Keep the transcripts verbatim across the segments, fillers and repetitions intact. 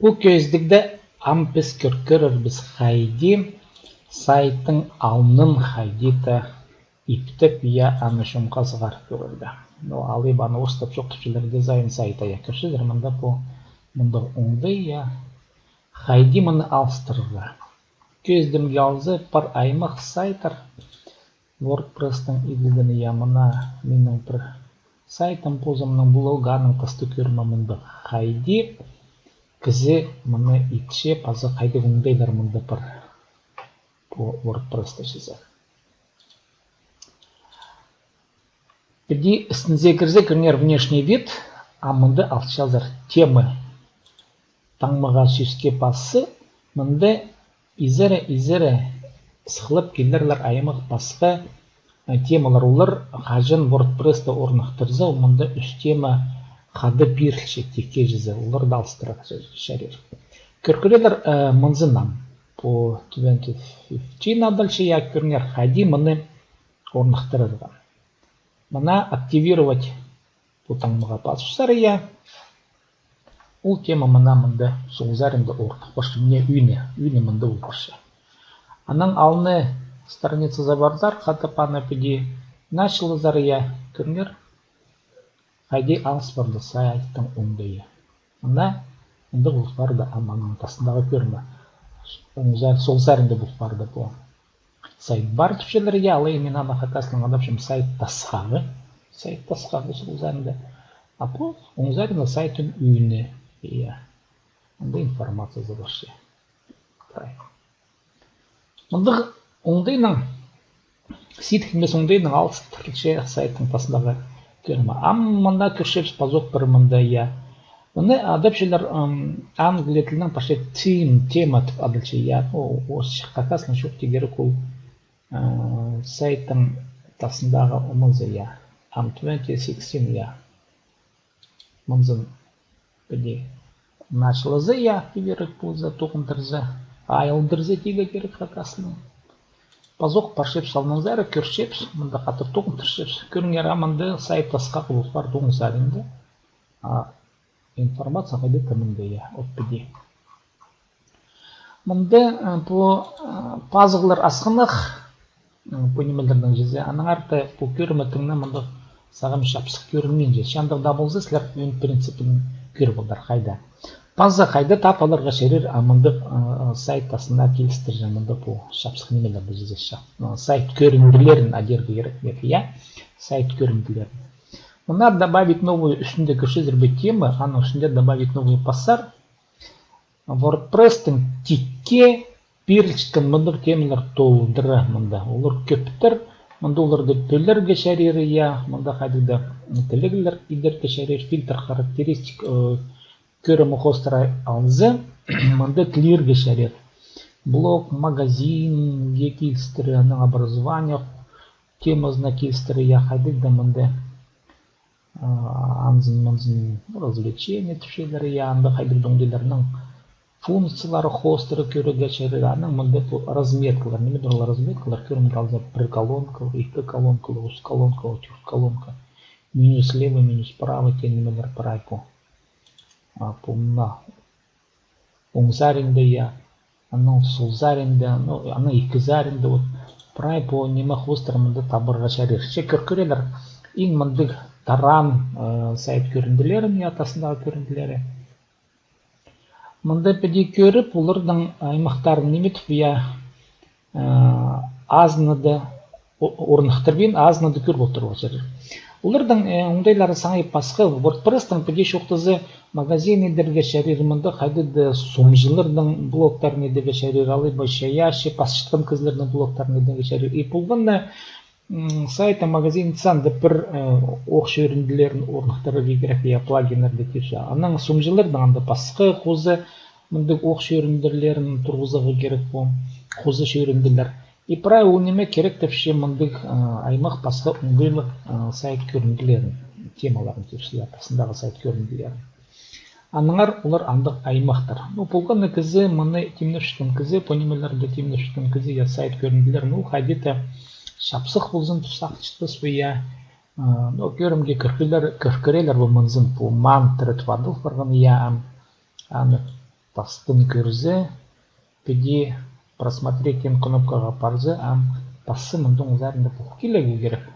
Пу кӧзідігде ам піс кӧр кӧрербіс, хайди сайттың алнын хайди-да иптеп, я, аны чонға сығарып кӧрерге. Ну, алай ба аны орыстап чоохтапчалар дизайн сайта, я, кӧрчезер, мында пу, мында оңдай, я, хайди мыны алыстырарға. Кӧзідімге алза, пар аймах сайттар, WordPress-тің иділгені, я, мына минің пір сайтым, позымның блогы, аның тастығ кӧрімі мында. Хайди кізі мыны итче, паза хайдағ оңдайлар мында пар пу WordPress-та чізе. Піди істінзер кірзе, кӧріңер, внешний вид, а мында алчазар темы. Таңмаға сӧске пасса, мында изере-изере сыхлап килерлер аймах пасха, э, темалар. Олар хаҷан WordPress-та орныхтырза, мында ӱс тема хада пирілче, тикке чізе, оларды алыстырарға ча-, чарир. Кӧр кӧрелер, э, мынзын ам. Пу twenty fifteen адалча, я, кӧріңер, хайди мыны орныхтырарға. Мына активировать пу таңмаға пазыпсар, я. Ол тема мына мында сол саринда орных парча, мына ӱні, ӱні мында ол парча. Анаң алны страницазар парзар, хатап аны піди началазар, я, кӧріңер. Хайди алыс парды сайттың оңдайы. Мына, мында ол парды, а мының тастындағы кӧрімі. Оң сар-, сол саринда ол парды пу. Сайт бар тіпчелер, я, алай мин аны хакаснаң адапчам сайт тасхағы. Сайт тасхағы сол саринда. А пу оң саринда сайттың ӱні, я. Анда информациязы парча. Прай. Мындағ оңдайнаң, сидік нимес оңдайнаң алыстырча сайттың тастындағы кӧрімі. Ам мында кӧрчебіс пазох пір мында, я. Мыны адапчалар, ым, англия тілінең пасха theme, тема тіп адалча, я. О, орысча, хакаснаң чоохтирға кирек ол, э, сайттың тастындағы ымызы, я. Ам twenty sixteen, я. Мынзын піди началаза, я, тирге кирек полза, тоғындырза, айылдырза тирге кирек хакаснаң. Пазох парчабыс алнынзар, кӧрчебіс, мында хатап тоғындырчабыс. Кӧріңер, а мында сайт тасхағы ол парды оң саринда. А информация хайда-да мында, я, от піди. Мында, э, пу, э, пазығлар асхынах, м, пу нимелернің чізе, аннаңар даа пу кӧрімі тың на мында сағам чапсых кӧрінминче. Че андағ даа полза, сірер ӧӧн принципін кӧр полар хайда. Паза хайда тап аларға чарир, а мында, э, сайт тастына килістірҷең мында пу чапсых нимелерні чізе, чап-, э, сайт кӧрінділерін адирға кирек, я, сайт кӧрінділерін. Мына добавить новую ӱстӱнде кӧрчезер бе тема, аның ӱстӱнде добавить новую пассар. WordPress-тың тикке пирілчеткен мындағ темалар толдыра мында. Олар кӧптір, мында оларды пілерге чарир, я, мында хайдағ-да тілеглер идерге чарир, фильтр характеристик, э, кӧрімі хоостыра алза, мында тілирге чарир. Блог, магазинге килістіре, аның образование темазына килістіре, я, хайдағ-да мында а, анзын-мынзын развлечение тіпчелер, я, анда хайдағ-да оңдайларның функциялары хоостыра кӧрерге чарир, анаң мында пу разметкалар, ниме туралы разметкалар, кӧрімге алза, пір колонкалы, ікі колонкалы, ӱс колонкалы, тӧрт колонка, меню слева, меню справа, тее нимелер прай пу. А, пу мына оң саринда, я, анаң сол саринда, ну, анаң ікі саринда, вот, прай пу ниме хоостыра мында табарға чарир. Че кӧр кӧрелер, иң мындағ таран, э, сайт кӧрінділерін, я, тастындағы кӧрінділері. Мында піди кӧріп, оларның аймахтарын ниме тіп, я, э, азынада о-, орныхтырбин, азынада кӧр полтырарға чарир. Оларның, э, оңдайлары саңай пасха, WordPress-тың піди чоохтаза, магазин идерге чарир, мында хайдағ-да сомҷыларның блогтарын идерге чарир, алай ба чайаачы пасчатхан кізілернің блогтарын идерге чарир. И полған на, м, сайттың магазин итсе, анда пір, э, ох чӧрінділерін орныхтырарға кирек, я, плагиннерді тіпче. Анаң сомҷыларның анда пасха хоза мындағ ох чӧрінділерін турғызарға кирек пу, хоза чӧрінділер. И прай ол ниме кирек тіпче мындағ, а, аймах пасха оңдайлығ, а, сайт кӧрінділерін, темаларын тіпче, я, тастындағы сайт кӧрінділерін. Аннаңар олар андағ аймахтар. Ну, полған на кізі, мыны тимнепчеткен кізі, пу нимелерді тимнепчеткен кізі, я, сайт кӧрінділерін, ну, хайди-да чапсых ползын тіп сағынчатпас па, я. А, ну, кӧрімге кӧр кӧрелер, кӧр кӧрелер пу мынзын, пу мантра тіп адал парған, я, ам, аны пастын кӧрзе, піди «Просмотреть» теен кнопкаға парза, ам пассы мындағ оң саринда полып килерге кирек.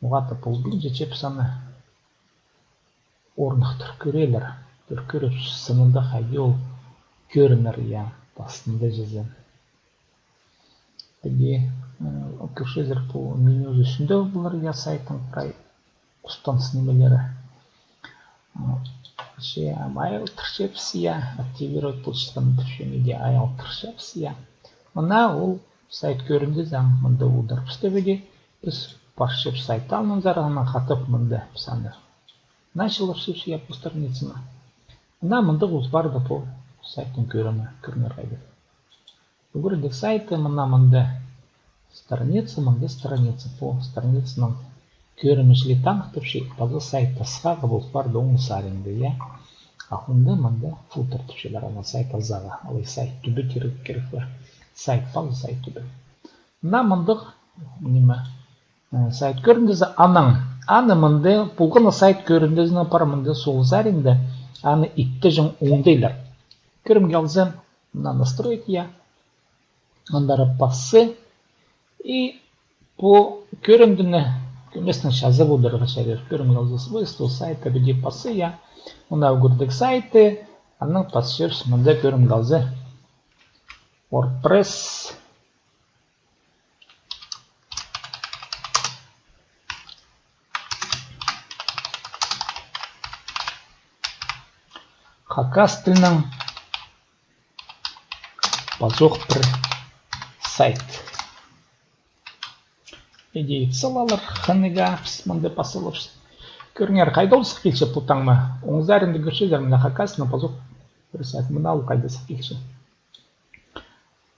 Ноға-да полбинча, че піс аны орныхтыр кӧрелер. Пір кӧріп, сынында хайди ол кӧрінер, я, пастында чізе. Піди, э, кӧрчезер, пу менюзы ӱстӱнде полар, я, сайттың прай хустаң нимелері. Че ам айландырчабыс, я, активировать полчатхан тіпчем, иди айландырчабыс, я. Мына ол сайт кӧріндізі ам мында одырыбыс тіп, иди піс парчабыс сайт алнынзар, анаң хатап мында піс аны началлапчабыс, я, пу страницаны. Мына мында ол парды, пу сайттың кӧрімі, кӧріңер хайди. Ӱгредіг сайты, мына мында страница, мында страница. Пу страницаның кӧрімі чіли танығ тіпче, паза сайт тасхағы пол парды оң саринда, я. А мында, мында футер тіпчелер, аны сайт азағы, алай сайт тӱбі тирге кирек пе. Сайт паза сайт тӱбі. Мына мындағ ниме, э, сайт кӧріндізі, анаң. Аны мында, полған на сайт кӧріндізінің пар мында сол саринда, аны иптеҷең оңдайлар. Кӧрімге алза, мына настройки, я. Андар пассы. И пу кӧрімдіні кӧместең чазап одырарға чарир. Кӧрімге алза, свойства сайта, піди пассы, я. Мына ӱгредіг сайты, анаң пасчабыс мында, кӧрімге алза, WordPress. Хакас тілінең пазох пір сайт. Иди салалар, хынығ, піс мында пас салабыс. Кӧріңер, хайда ол сых килче пу таңма. Оң саринда кӧрчезер, мына хакас тілінең пазох пір сайт. Мына ол хайда сых килче.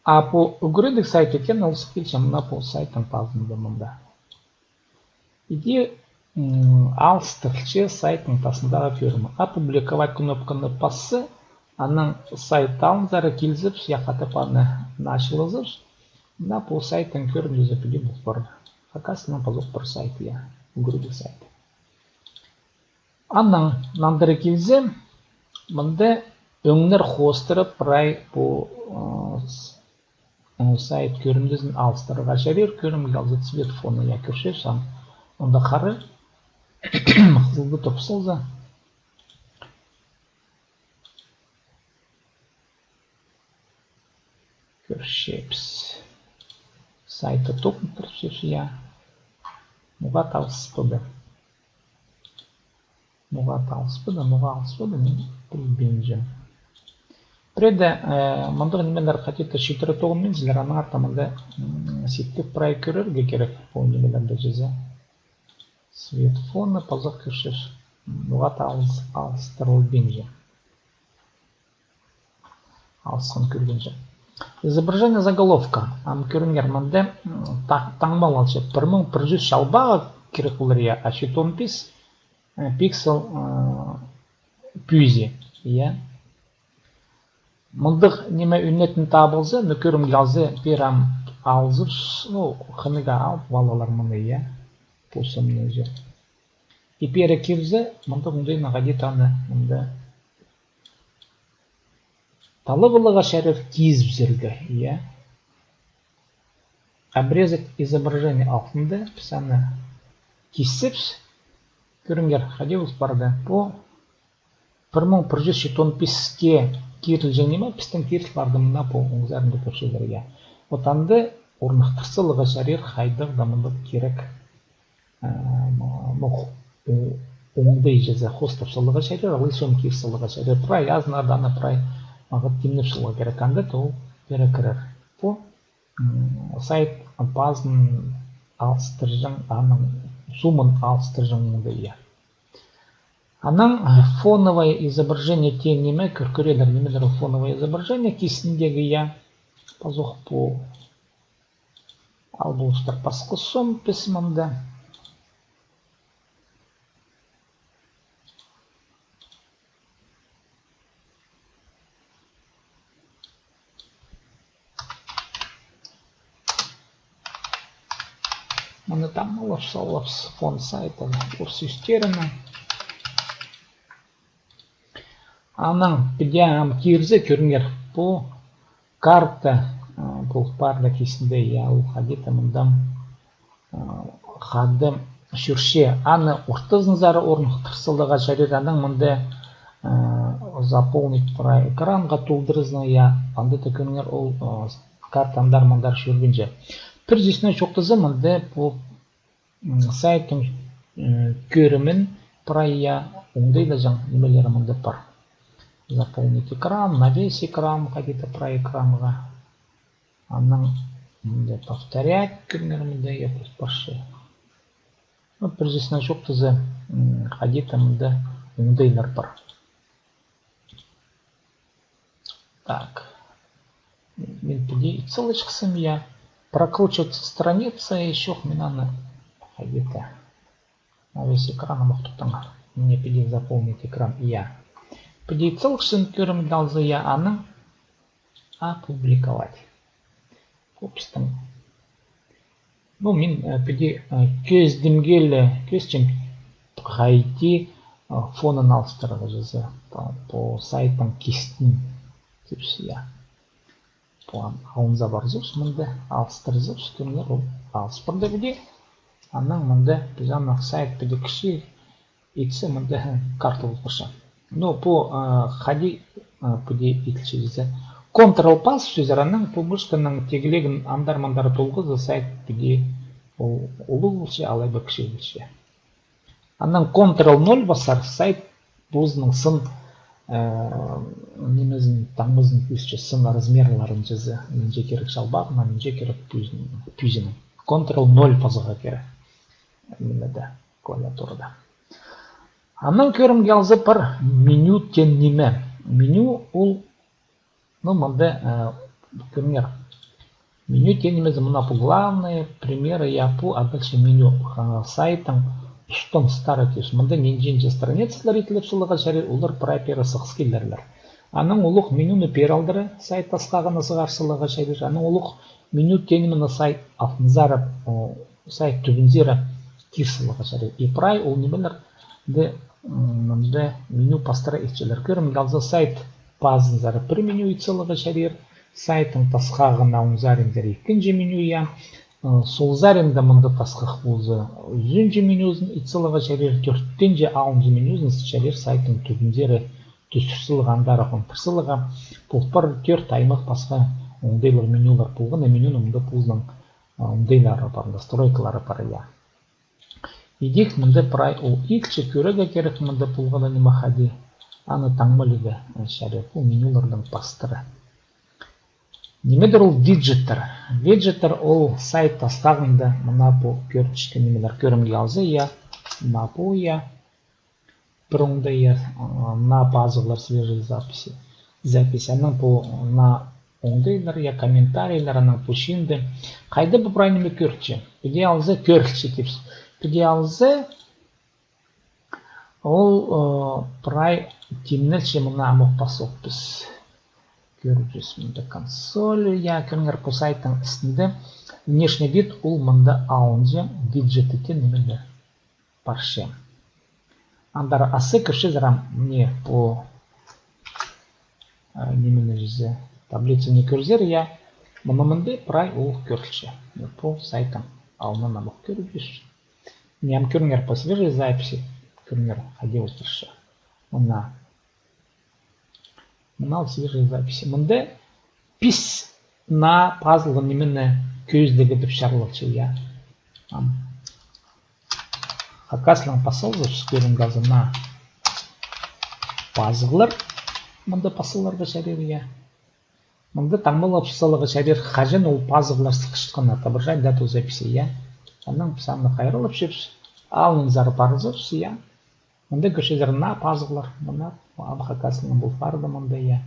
А пу ӱгредіг сайт теен ол сых килче мына пу сайттың пазында мында. Иди, м, алыстырча сайттың тасындағы кӧрімі. Опубликовать кнопканы пасса, анаң сайт алнынзар килзебіс, я, хатап аны началлазыбыс. Мына пу сайттың кӧрімізі піди пол пар. Хакас тілінең пазох пір сайт, я, ӱгредіг сайт. Анаң нандыра килзе, мында ӧңнер хоостыра прай пу, ы, с-, ы, сайт кӧрімдізін алыстырарға чарир. Кӧрімге алза, цвет фона, я, кӧрчезер, ам мында хара, хызылды турғыс салза. Кӧрчебіс. Сайты тоғын турчабыс, я. Ноға алыспады. Ноға алыспады, ноға алыспады, мин пілбинчем. Пірееде, э, мындағ нимелер хайди-да читіре тоғынминчалар, аннаңар мында, м, ситкіп прай кӧрерге кирек, пу нимелерні чізе. Цвет фона, пазох кӧрчебіс. Ноға алыс-, алыстырылбинча. Алысхан кӧргенҷе. Изображение заголовка. Ам кӧріңер, мында, м, та-, таңмалалча. Пір муң пір чӱс чалбағы кирек полар, я, а читон пис, э, пиксел, э, пӱӱзі, я. Мындағ ниме ӱнетін табылза, ну, кӧрімге алза, пеер ам алза, ну, хынығ алып алалар мыны, я. Пу сомны же. И пеер кирзе, мындағ оңдайнаң хайди-да аны, мында таллап аларға чарир, кизібізерге, я. Обрезать изображение алтында, піс аны кизібіс, кӧріңер, хайди пол парды. Пу пір муң пір чӱс читон писке кирілҷең ниме, пістің киріл парды мына пу оң саринда кӧрчезер, я. Вот анда орныхтыр саларға чарир хайдағ-да мындағ кирек. Э, м-, ну, о-, оңдай чізе хостап саларға чарир, алай сом кир саларға чарир. Прай азынада аны прай мағат тимнеп саларға кирек, анда то ол пеер кірер. Пу, м, сайт пазын алыстырҷаң, аның сомын алыстырҷаң оңдай, я. Анаң, э, фоновое изображение теен ниме, кӧр-, кӧрерлер, нимелер ол фоновое изображение кистіндегі, я. Пазох пу Ал полыстар пасха сом піс мында. Мыны там алып салып, фон сайта, курс истерина. Анаң піди ам кирзе кӧріңер. Пу карта, а, пу парда кистінде, я, ол хайди-да мында, а, хада чӧрче. Аны ортызынзар орныхтыр саларға чарир, анаң мында, а, заполнить прай экранға толдырызың, я, анда даа кӧріңер, ол, а, карта андар-мындар чӧрбинче. Пір сӧснең чоохтаза, мында пу М, сайттың, м, кӧрімін прай, я, оңдайлаҷаң нимелері мында пар. Заполнить экран, на весь экран, хайди-да прай экранға. Анаң мында повторять, кӧріңер, мында, я, пос парча. Ну, пір сӧснең чоохтаза, м, хайди-да мында оңдайлар пар. Так. Мин піди ит салчатсам, я. Прокручивать страница, ещё мин аны хайди-да. На весь экран ам ох тоғынчам. Мына піди заполнить экран, я. Піди ит салчатсам, кӧрімге алза, я, анаң опубликовать. Кӧп істің. Ну, мин, э, піди, э, кӧзідім киле, кӧзітчем, хайди, э, фонын алыстырарға чізе, пу, пу сайттың кистін, тіпче, я. Пу ам алынза парзабыс, мында алыстырзабыс, кӧріңер, ол алыс парды піди. Анаң мында піс аны сайт піди кічіг итсе, мында карта пол парча. Ну, пу, а, хайди, а, піди иділче тізе. Ctrl пас, сӧзер, анаң пу мышканың тегілегін андар-мындар толғаза, сайт піди ол улуғ полча, алай ба кічіг полча. Анаң Ctrl ноль пасар, сайт позының сын, э, нимезін, таңмазын кӧзітче, сын размерларын чізе, нинҷе кирек чалбағына, нинҷе кирек пӱӱзін-, пӱӱзінең. Ctrl ноль пазарға кирек. Нимеде, клавиатурада. Анаң кӧрімге алза пар меню теен ниме. Меню ол, ну, мында, э, кӧріңер. Меню теен нимезі мына пу главные, примеры, я, пу, а дальше меню, а, сайттың устың старый, то есть мында нинҷе-нинҷе страницалар итіліп саларға чарир, олар прай пеер сығыс килерлер. Анаң улуғ менюні пеер алдыра сайт тасхағына сығар саларға чарир. Анаң улуғ меню теен ниме сайт алтынзар, о, сайт тӱбінзер кир саларға чарир. И прай ол нимелерні, м, мында меню пастыра итчелер. Кӧрімге алза, сайт пазынзар пір меню ит саларға чарир, сайттың тасхағына оңзарынзар ікінҷі меню, я. Ы, солзарында мында тасхах полза, ӱзінҷі менюзын ит саларға чарир, тӧртінҷі, алынҷы менюзын чарир сайттың тӱбінзер тӱзір саларға, андар ох ох пір саларға. Пол пар тӧрт аймах пасха оңдайлығ менюлар полған, а менюнің мында позының, а, оңдайлары пар, настройкалары пар, я. Идӧк мында прай ол итче, кӧрерге кирек мында полған ниме хайди. Аны таңмалирға, э, чарир, пу менюларның пастыра. Нимедір ол виджеттер. Виджеттер ол сайт тасхағында мына пу кӧрчеткен нимелер, кӧрімге алза, я, мына пу, я. Пір оңдай, я, а, на пазығлар, свежие записи. Запись. Анаң пу на оңдайлар, я, комментарийлер, анаң пу чыынды. Хайда пу прай ниме кӧрче? Піди алза, кӧрілче тіпче. Піди алза, ол, э, прай тимнелче, мына ам ох пас ох піс. Кӧрчебіс мында консоль, я, кӧріңер, пу сайттың істінде внешний вид ол мында алынҷа, виджеті теен ниме парча. Андар ас кӧрчезер ам, мына пу, а, нимені чізе, таблицаны кӧрзер, я, мына мында прай ол кӧрілче. Мына пу сайттың алнын ам ох кӧрчебіс. Мына ам кӧріңер, по свежей записи, кӧріңер, хайди ол турча. Мына Мынау свежие записи. Мында пис на пазылған нимені кӧзідерге тіп чарлалча, я. Ам хакаслаң пас салза, піс кӧрімге алза, на пазығлар. Мында пас саларға чарир, я. Мында таңмалап саларға чарир, хаҷан ол пазығлар сығысчатханын, отображать дату записи, я. Анаң піс аны хайраллапчабыс, алнынзар парзабыс, я. Мында кӧрчезер, на пазығлар, мына, ам хакаслаң пол парды мында, я.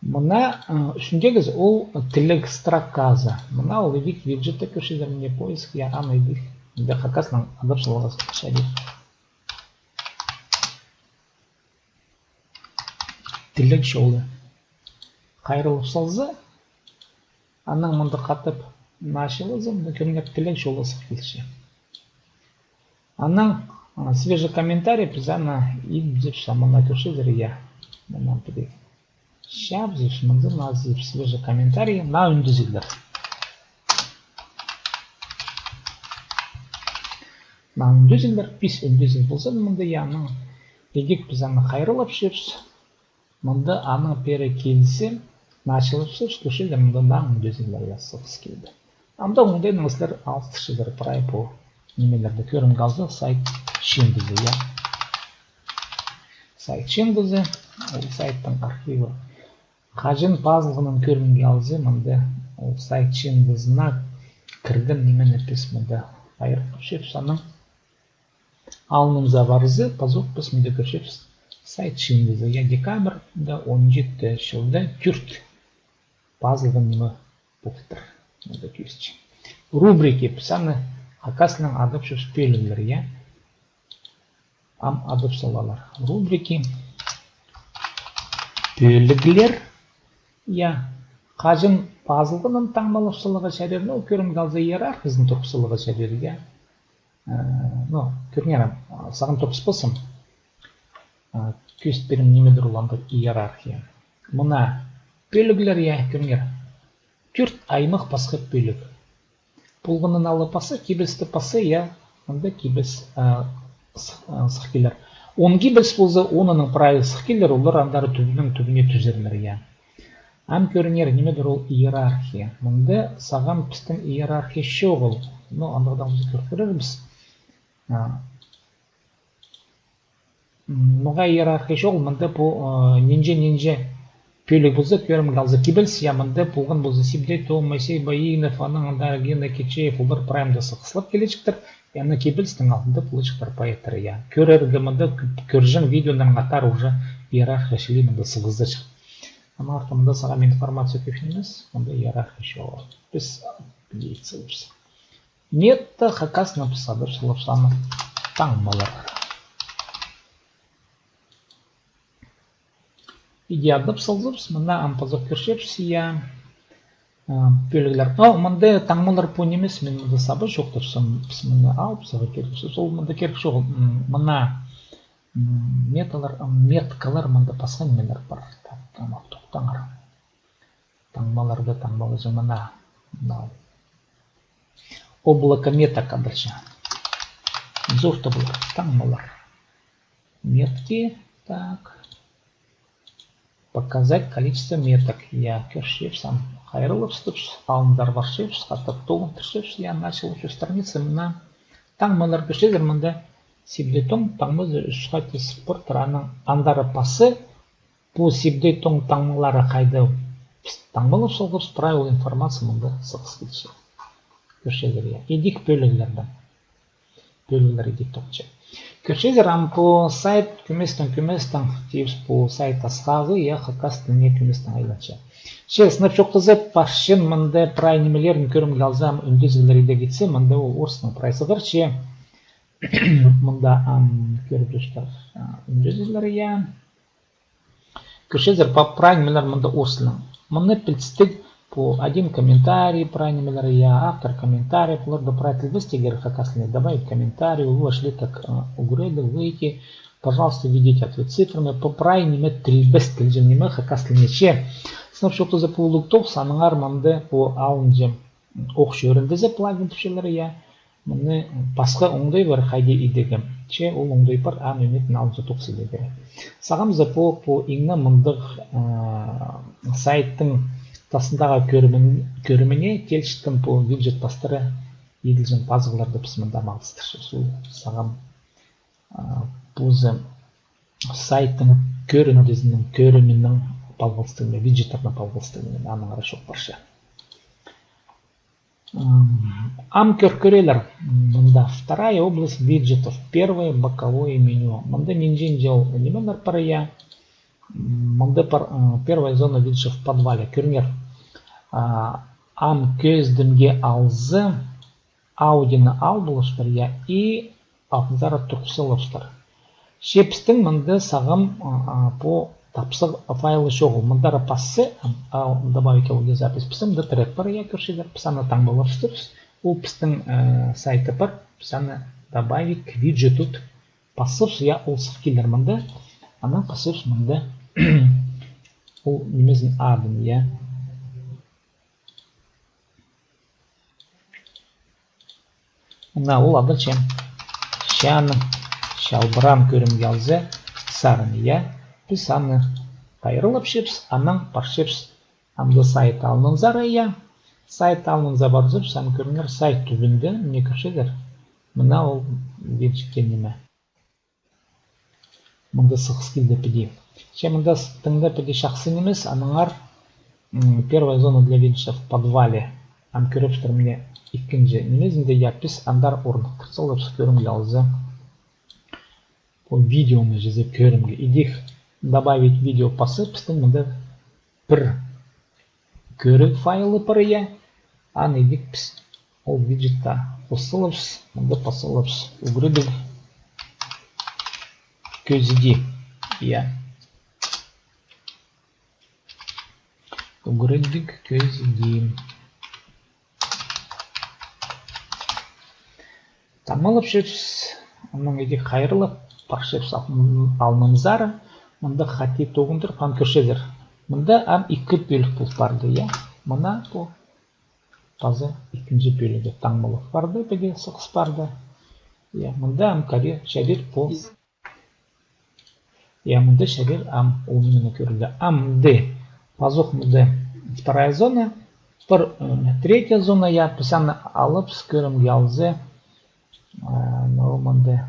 Мына, ы, ӱстӱндегізі ол тілег строказы. Мына ол идӧк виджетте кӧрчезер, мына поиск, я, аны идӧк. Мында хакаслаң адап саларға чарир. Тілег чолы. Хайраллап салза, анаң мында хатап началаза, мында кӧріңер, тілег чолы сых килче. Анаң А, свежий комментарий, піс аны идібізіп, мына кӧрчезер, я. Мына піди. Чабызып, мында назып свежий комментарий, наа ӱндезіглер. Наа ӱндезіглер, пис ӱндезіг полза, мында, я, анаң идӧк піс аны хайраллапчабыс. Мында аның пеер килзе, началлапчабыс, кӧрчезер, мында наа ӱндезіглер, я, сығыс килді. Анда оңдайнаң сірер алыстырчазар прай пу нимелерні. Кӧрімге алза, сайт чыындызы, я. Сайт чыындызы, ол сайттың архиві. Хаҷан пазылғанын кӧрімге алза, мында ол сайт чыындызына кірген нимені піс мында хайраллапчабыс, анаң алнынзар парза, пазох піс мында кӧрчебіс сайт чыындызы, я, декабрьда он читі чылда тӧрт пазылған ниме полтыр. Мында кӧрче. Рубрики, піс аны хакас тілінең адапчабыс пӧліглер, я. Ам адап салалар. Рубрики. Пӧліглер. Я. Хаҷан пазылғанын таңмалап саларға чарир, ну, кӧрімге алза, иерархиязын турғыс саларға чарир, я. Э, ну, кӧріңер, а, сағам турғыспассам, а, кӧзіт пирем, нимедір ол андағ иерархия. Мына пӧліглер, я, кӧріңер. Тӧрт аймах пасха пӧліг. Полғанын алып пасса, кибелісті пасса, я, анда кибеліс, а, сых-, а, сых килер. Он кибеліс полза, онының прайы сых килер, олар андар тӱбінең тӱбіне тӱзерлер, я. Ам кӧріңер, нимедір ол иерархия. Мында сағам пістің иерархия чоғыл. Ну, андағдаң піс кӧр-, кӧрербіс. А, м, ноға иерархия чоғыл, мында пу, а, нинҷе-нинҷе пӧліг полза, кӧрімге алза, кибеліс, я, мында полған полза Сибдей Том, Моисей Баинов, анаң андар Гена Кичеев, олар прай мында сығыслап килчектер, я, ана кибелістің алнында полчектер поэттер, я. Кӧрерге мында кӧ-, кӧрҷең видеоның аттары уже иерархия чіли мында сығызы чох. Ам артында сағам информация кӧп нимес, мында иерархия чоғыл. Піс пілейік салыбыс. Мета хакаснаң піс адап салыбыс аны таңмалар. Иди адап салыбыс, мына ам пазох кӧрчебіс, я. А, пӧліглер. О, мында таңмалар пу нимес, мин мында саба чоохтапчам, піс мына алып саба кирек. Ол мында кирек чоғыл, м, мына М, металар, м, меткалар, мында пасха нимелер пар. Так, ам, тохтаңар. Таңмаларда, таңмалар, мына, мынау. Облако меток, короче. Зор табылар, таңмалар. Метки, так. Показать количество меток. Я, кӧрчебіс, ам хайраллапчабыс, алындар парчабыс, хатап толдырчабыс, я, начал учу страницы, мына. Таңмалар кӧрчезер, мында Сибдей Том таңмазы ӱс хати сыхпар, анаң андар пасса, пу Сибдей Том таңмалары хайда піс таңмалап салғабыс, прай ол информация мында сығыс килче. Кӧрчезер, я. Идӧк пӧліглердең. Пӧліглер идӧк тоғынча. Кӧрчезер, ам пу сайт кӧместең, кӧместең, тибіс пу сайт асхағы, я, хакас тіліне кӧместең айланча. Че, сынап чоохтаза, парчан мында прай нимелерін кӧрімге алза, ам ӱндезіглер идӧк итсе, мында ол орыстың прай сығар, че. Мында, ам, кӧріп турзар, а, ӱндезіглер, я. Кӧрчезер, па-, прай нимелер мында орыс тілінең. Мында пілдістіг пу один комментарий, прай нимелер, я, автор комментария, пуларны прай тілбестіг кирек хакас тіліне. Добавить комментарий, улуғ чіли так, а, ӱгредіг, выйти. Пожалуйста, введите ответ цифрами. Пу прай ниме тілбес тілҷең ниме хакас тіліне, че. Сынап чоохтаза, пу улуғ тоғыс, аннаңар мында пу алынҷа ох чӧріндізі плагин тіпчелер, я. Мыны пасха оңдай пар хайди идӧк. Че ол оңдай пар, аны ӱнетін алынҷа тоғыс идӧк. Сағам за пу, пу иң не мындағ, а, сайттың тастындағы кӧрімін-, кӧріміне килчеткен пу виджет пастыра иділҷең пазығларны піс мында мағыстырчабыс. Ол сағам, а, позы сайттың кӧріндізінің, кӧрімінің палғалыстығынаң, виджеттернің палғалыстығынаң, аннаңар чоох парча. Ам, ам кӧр кӧрелер. Мында вторая область виджетов, первое боковое меню. Мында нинҷе-нинҷе ол нимелер пар, я. Мында пар, м, первая зона виджетов в подвале. Кӧріңер. А, ам кӧзідімге алза, аудионы ал полыбыстыр, я, и алтынзар турғыс салыбыстыр. Че пістің мында сағам, а, а, пу тапсағ файлы чоғыл. Мындар пасса, а, добавить аудиозапись. Пістің мында трек пар, я, кӧрчезер, піс аны таңмалабыстырбыс. Ол пістің, э, сайты пар, піс аны добавить к виджету Пазыбыс, я, ол сых килер мында. Анаң пазыбыс мында. Ол нимезін адын, я. Мына ол адалча. Че аның чалбыраан кӧрімге алза сарын, я. Піс аны хайраллапчабыс, анаң парчабыс. Амды сайт алнынзар, я. Сайт алнынзар парза, піс аны кӧріңер, сайт тӱбінде, мына кӧрчезер. Мына ол виджетке ниме. Мында сығыс килді піди. Че мында с-, тың даа піди чахсы нимес, аннаңар, м, первая зона для виджетов в подвале. Ам кӧріпсіздер, мына ікінҷі нимезінде, я, піс андар орныхтырза, ол кӧрімге алза. Пу видеоны чізе кӧрімге. Идӧк добавить видео паза, пістің мында пір кӧріг файлы пар, я. Аны идӧк піс ол виджетке хос салабыс, мында пас салабыс. Ӱгредіг кӧзіди, я. Ӱгредіг кӧзіди. Таңмалапчабыс, анаң идӧк хайраллап парчабыс алнынзар. Мында хати тоғындыр, пам кӧрчезер. Мында ам ікі пӧлік пол парды, я. Мына пу паза ікінҷі пӧлігі таңмалап парды, піди сығыс парды. Я, мында ам кӧрер, чарир пу. Я, мында чарир ам ол нимені кӧрерге. Амды пазох мында вторая зона, пір, м, третья зона, я, піс аны алып, кӧрімге алза, а, ну, мында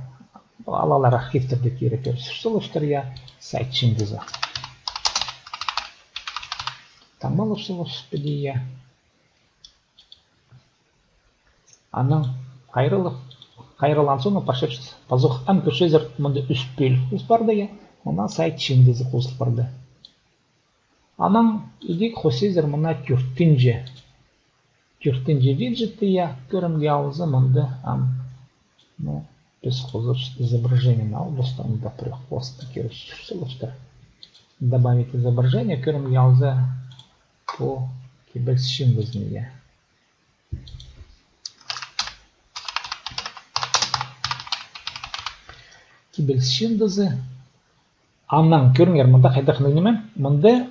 алалар архивтерде кире кӧріп салыстыр, я, сайт чыындызы. Таңмалап салып піди, я. Анаң хайраллап, хайраллаан соонаң парчабыс. Пазох ам кӧрчезер, мында ӱс пӧлік парды, я. Мына сайт чыындызы хозыл парды. Анаң идӧк хосчазар мына тӧртінҷі. Тӧртінҷі виджетті, я, кӧрімге алза, мында ам, ну, піс хозыбыс изображениені ал, просто анда пір хоста кирек сӱр салыстыр. Добавить изображение, кӧрімге алза, пу кибеліс чыындызын, я. Кибеліс чыындызы. Анаң кӧріңер, мында хайдағ ниме? Мында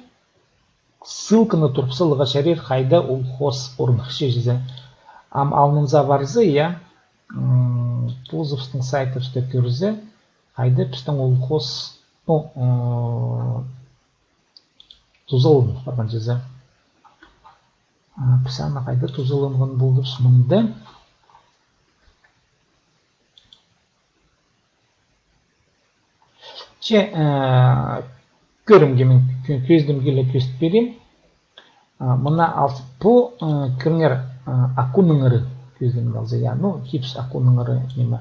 ссылканы турып саларға чарир, хайда ол хос орныхча чізе. Ам алнынзар парза, я, м, позыбыстың сайтыбыста кӧрзе, хайда пістің ол хос, ну, м, тузаланып парған чізе. А, піс аны хайда тузаланған полдыбыс мында? Че, э, кӧрімге мин кӧ-, кӧзідімге ле кӧзіт пирим. А, мына ал-, пу, э, кӧріңер, э, акуныңары кӧзідімге алза, я, ну, типс акуныңары ниме.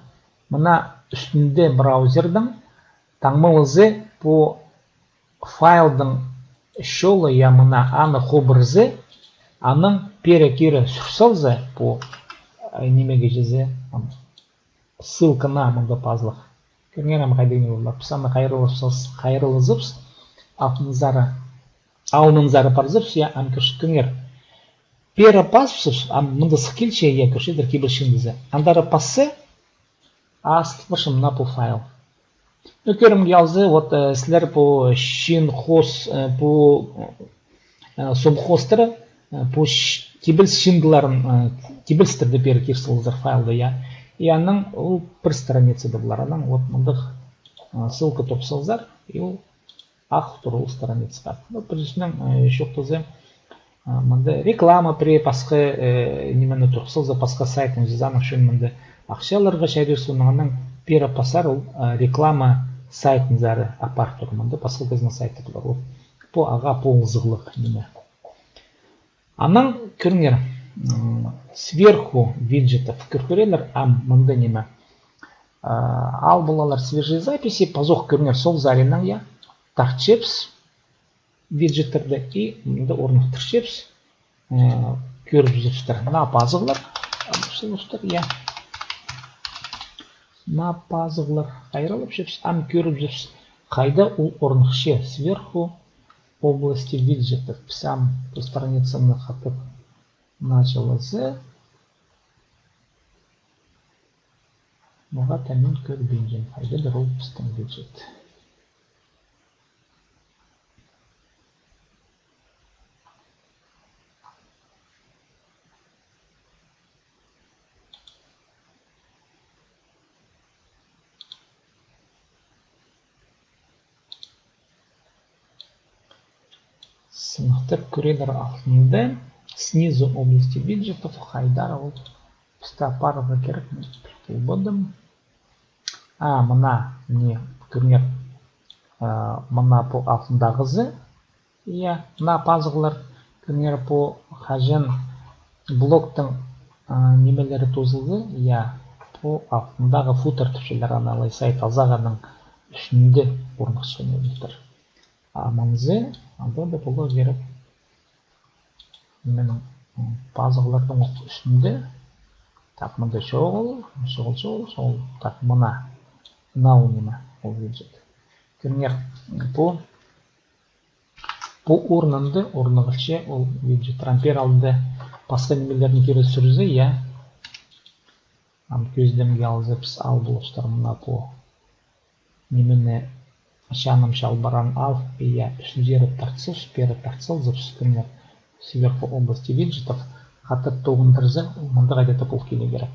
Мына ӱстӱнде браузердің таңмалазы пу файлдың чолы, я, мына аны хубырза, анаң пеер кире сӱр салза, пу, э, нимеге чізе, ам, ссылка на мында пазылығ. Кӧріңер, ам хайдағ ниме пар. Піс аны хайраллазыбыс, хайраллазыбыс, алнынзар, алнынзар парзыбыс, я, ам кӧрчезер. Пеер пазыбыс, ам мында сых килче, я, кӧрчезер, кибеліс чыындызы. Андар паза, ас парча мына пу файл. Ну, кӧрімге алза, вот, э, сірер пу чыын хос, э, пу, э, сом хостары, э, пу ч-, кибеліс чыындыларын, э, кибелістерді пеер кир салзар файлда, я. И анаң ол пір страницада полар, анаң вот мындағ, э, ссылка турып салзар, и ол ах турыл страницаға. Ну, пір сӧснең, э, чоохтаза, э, мында реклама пірее пасха, э, нимені турып салза, пасха сайтын чізе, аның ӱчӱн мында ахча аларға чарир, соонаң анаң пеер пазар ол, э, реклама сайтынзар апарып тур. Мында пасха кізінің сайты полар. Ол пу ағаа полызығлығ ниме. Анаң кӧріңер, м, сверху виджетов кӧр кӧрерлер, ам мында ниме. А, ал полалар свежие записи, пазох кӧріңер, сол саринаң, я, тартчабыс виджеттерді и мында орныхтырчабыс. Э, кӧрібізерзер. Мына пазығлар, ам, сылыстар, я. Мына пазығлар хайраллапчабыс, ам кӧрібізерзер. Хайда ол орныхча, сверху области виджетов. Піс ам пу страницаны хатап началазы. Ноға-да мин кӧрбинчем, хайдағ-дыр ол пістің виджет. Сыныхтап кӧрерлер алтында, снизу области виджетов, хайдар ол пісте апарарға кирек, мин пілбедім. А, мына, міне, кӧріңер, а, мына пу алтындағызы, я, мына пазығлар, кӧріңер, пу хаҷан блогтың, а, нимелері тоозылды, я, пу алтындағы футер тіпчелер, аны алай сайт азағының ӱстӱнде орныхча футер. А мынзы, анда даа поларға кирек. Нименің, м, пазығларның ох ӱстӱнде. Так, мында чоғыл, чоғыл, чоғыл, чоғыл. Так, мына. Мына ол ниме, ол виджет. Кӧріңер, пу, пу орнында орныхча ол виджет. Рампер алды пасха нимелерні кире сӱрзе, я. Ам кӧзідімге алза, піс ал полчатыр мына пу. Нимені чаным чалбаран ал, я, ӱстӱнзер тартсабыс, пеер тартсалзабыс, кӧріңер, сверху области виджетов, хатап тоғындырза, мында хайди-да пол киле кирек.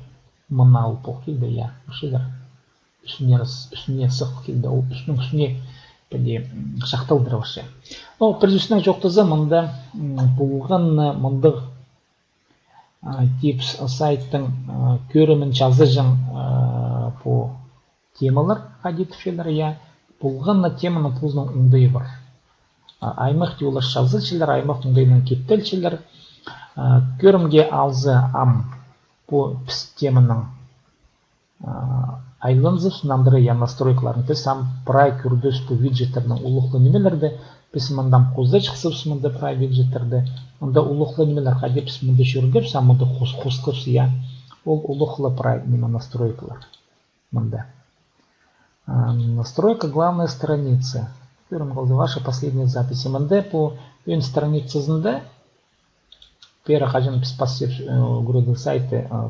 Мына ол пол килді, я, ӱстӱнзер. Ӱстӱнзер, ӱстӱне сых килді, ол ӱстӱнің ӱстӱне піди, м, чахталдыра парча. Но пір сӧснең чоохтаза, мында, м, полған, м, мындағ а, типс сайттың, а, кӧрімін чазыҷаң, а, пу темалар, хайди тіпчелер, я. Полған на теманың позының оңдайы пар. А, аймах тее олар чазылчалар, аймах оңдайнаң кептелчелер. А, кӧрімге алза, ам пу піс теманың а, айланзабыс, нандыра, я, настройкаларын. Піс ам прай кӧрдібіс пу виджеттернің улуғлығ нимелерні. Піс мындаң хоза чыхсабыс, мында прай виджеттерні. Мында улуғлығ нимелер, хайди піс мында чӧргебіс, ам мында хос-, хосхабыс, я. Ол улуғлығ прай ниме настройкалар. Мында. А, настройка главной страницы. Кӧрім полза, ваши последние записи. Мында пу ӧӧн страницазында Пеер хаҷан піс пассып, э, ӱгредіг сайты, э,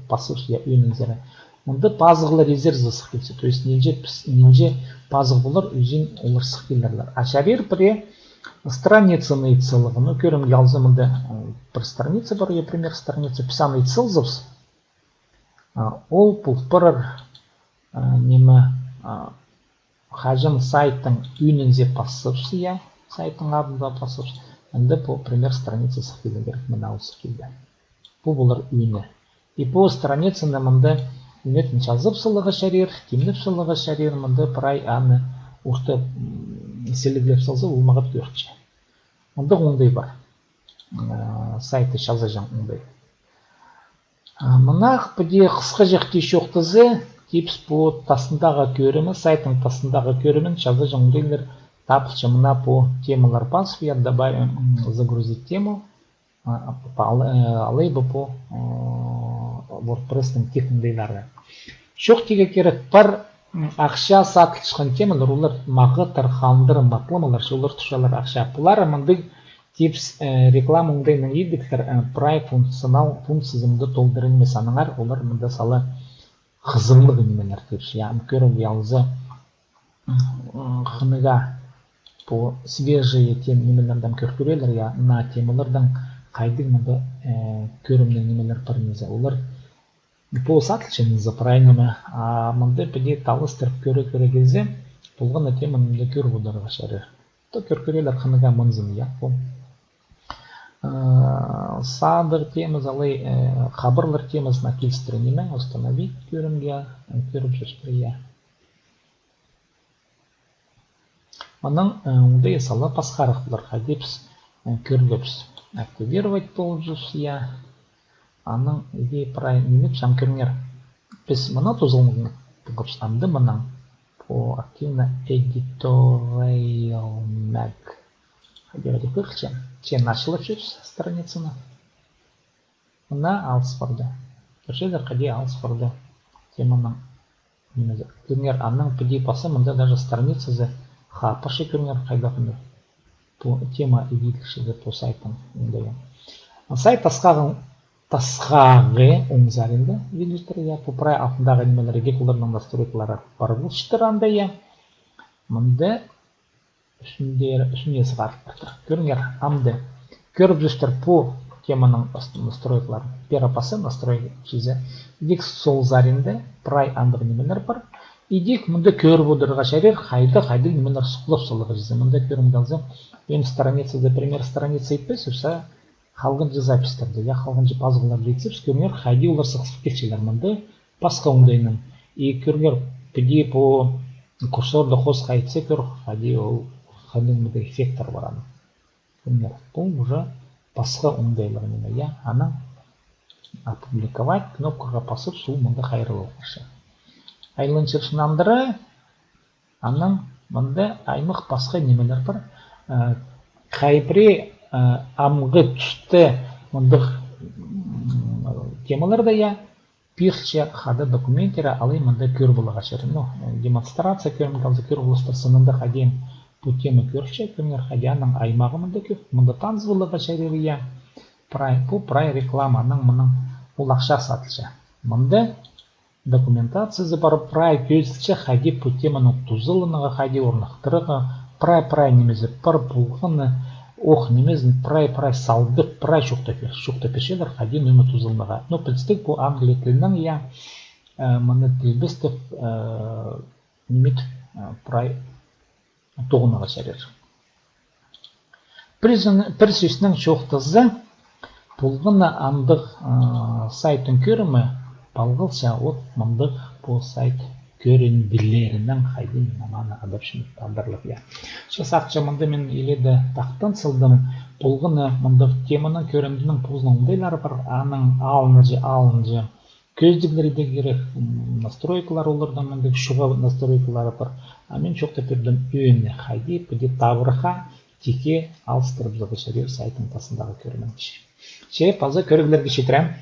пассып, я, ӧӧнінзер. Мында пазығлар изерзе сых килче. То есть, нинҷе піс, нинҷе пазығ полар, ӱзін олар сых килерлер. А чарир пірее страницаны ит саларға. Ну, кӧрімге алза, мында, э, пір страница пар, я, пример страница. Піс аны ит салзабыс. А, ол пол парар, а, ниме, а, хаҷан сайттың ӧӧнінзер пассыбыс, я, сайттың адында пассыбыс. Мында пу пример страница сых килерге кирек, мына ол сых килді. Пу полар ӧӧні. И пу страницаны мында ӧӧнетін чазып саларға чарир, тимнеп саларға чарир, мында прай аны орта, м, сіліглеп салза, ол мағат кӧрче. Мында оңдай пар. Э, сайтты чазаҷаң оңдай. А, мына піди хысхаҷах тее чоохтаза, типс пу тастындағы кӧрімі, сайттың тастындағы кӧрімін чазаҷаң оңдайлар табылча. Мына пу темалар пазып, я, добавим, м, загрузить тему, а, па-, ал-, э, алай ба пу, э, вордпресстің тек оңдайлары. Чоохтирға кирек пар, м, ахча садылчатхан темалар, олар мағаттар, хандыр, матламалар, олар тутчалар ахча. Пулар мындағ типс, э, реклама оңдайнаң идіктер, э, прай функционал, функциязы мында толдыра нимес, аннаңар олар мында сала хызыңлығ нимелер тіпче. Я, ам кӧрімге алза, м, хынығ пу свежие тем нимелердең кӧр кӧрерлер, я, на темалардаң хайдағ мында, э, кӧрімнең нимелер пар ниме. Олар пу садылча ниме, прай ниме. А мында піди талыстырып кӧре-кӧре килзе, полған на теманы мында кӧріп одырарға чарир. То кӧр кӧрерлер хынығ мынзын, я, пу. Э, садығ темазы алай, э, хабарлар темазына килістіре ниме, остановить кӧрімге, э, кӧріп чӧрче, я. Анаң, э, оңдай сала пасхарах полар, хайди піс, э, кӧргебіс. Активировать полчабыс, я. Анаң иди прай минут чам кӧріңер. Піс мына тузалығны пілгебіс, анда мынаң. По активно editorial mag. Хайди, хайди кӧрче. Че началлапчабыс страницаны. Мына алыс парды. Кӧрчезер, хайди алыс парды. Теманың нимезі. Кӧріңер, аның піди паза, мында даже страницазы хаппарча, кӧріңер, хайдағ анда. Пу тема иділче пу сайттың, мында. А сайт тасхағын тасхағы оң саринда, видите, я, пу прай алтындағы нимелер, идӧк оларның настройкалары пар полчатыр анда, я. Мында ӱстӱнде, ӱстӱнде сығарып пирдір. Кӧріңер, амды. Кӧріп чӧрчезер пу теманың ас-, настройкаларын. Пеер паза настройка чізе. Идӧк сол саринда прай андағ нимелер пар. Идӧк мында кӧріп одырарға чарир, хайда, хайдағ нимелер суғлап саларға чізе. Мында кӧрімге алза, премьер страницада, премьер страница итпес, все, халғанҷы записьтерде, я, халғанҷы пазығларда итсебіс, кӧріңер, хайди олар сығыс килчелер мында пасха оңдайнаң. И кӧріңер, піди пу курсорды хосха итсе, кӧр, хайди ол, хайдағ мында эффекттер пар аның. Кӧріңер, пу уже пасха оңдайлығ ниме, я, анаң опубликовать кнопкаға пазып, сол мында хайраллап парча. Айланчатхан андыра, анаң мында аймах пасха нимелер пар. Э, хай пірее, э, амғы туста мындағ, м, темаларда, я, пирче хада документтері, алай мында кӧр поларға чарир. Ну, демонстрация, кӧрімге алза, кӧр поларзар, сынында хайди пу тема кӧрілче, кӧріңер, хайди аның аймағы мында кӧп, мында таныс поларға чарир, я. Прай, пу прай реклама, анаң мының ол ахча сатылча. Мында документациязы пар, прай кӧзіділче, хайди пу теманы тузаланарға, хайди орныхтырарға, прай-прай нимезі пар, полғаны, ох, нимезін прай-прай салдып, прай чоохтап пир-, чоохтап пирчелер, хайди ниме тузаланарға. Но пілдістіг, пу англия тілінең, я, э, мыны тілбестеп, э, ниме, э, прай тоғынарға чарир. Пір сӧ-, пір сӧснең чоохтаза, полғаны андағ, а, сайттың кӧрімі палғалча от мындағ пу сайт кӧрімділерінең, хайди мин аны адапчам, адарлап, я. Че сағынчам, мында мин иледе тахтаан салдым, полғаны мындағ теманың, кӧрімдінің позының оңдайлары пар, аның алынҷа, алынҷа кӧзідіглер идерге кирек, м, настройкалар оларның мындағ чоғыл настройкалары пар. А мин чоохтап пирдім ӧӧні, хайди піди табырах тикке алыстырыбызарға чарир сайттың пастындағы кӧрімін. Че паза кӧріглерге читірем.